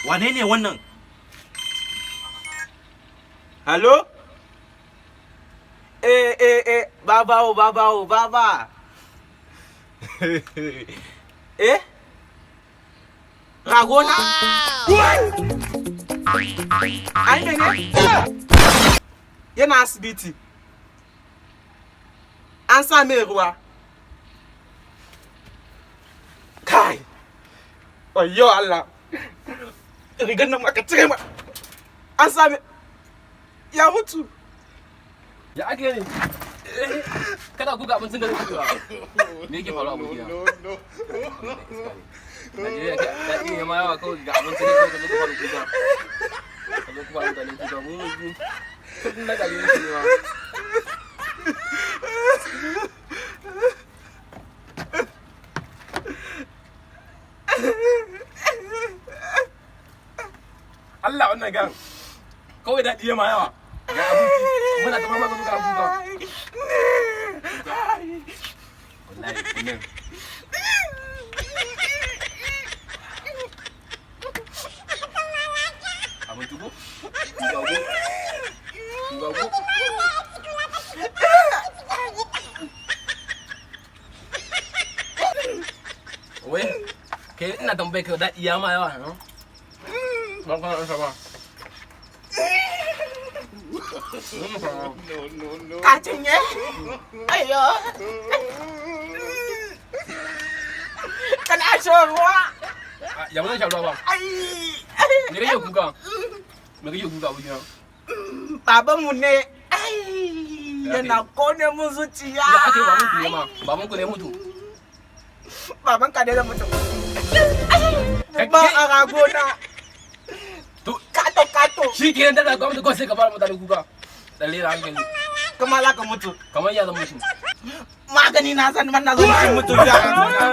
Wane ne wannan? Hello? Eh, eh, eh, baba o, baba o, baba. Eh? Ragona? Ai mene? Yana asibiti. An sa mai ruwa. Kai! Wayyo Allah! Rigar nan aka cire ma. An sa mai ya mutu. Ya ake ne? Kana guga abincin da zai ba. Me yake faruwa, abokina? Najeriya ta iya ma yawa, kawai ga abinci ne kawai ka zo ka fara kuka. Ka zo ka fara mutane kuka, mu kudin na gari ne ma. Allah, wannan gan. Kawai daɗi ya ma yawa. Ga abinci muna ta fama, ka zo kana kuka. Wallahi wannan. Abinci ko? Kuka ko? Kuka ko? Wai, kai ina tambaye ka, daɗi ya ma yawa, no? Ban kana ɗan ba. Ka cinye? Ayo. Kana shan ruwa? Ya ba zan sha ruwa ba. Ai. Me kake kuka? Me kake kuka, abokina? Babanmu ne. Ai. Yana kone mun zuciya. Ya ake, baban ku ne ma? Baban ku ne mutu? Baban ka ne da mutu. Ba a ragona. To Kato kato. shi kenan da gwamnati kawai sai ka fara mutane kuka. Lalle da hankali. Kuma za ka mutu. Kamar ya zama mutu. Magani na san man na zo mutu ya ragona.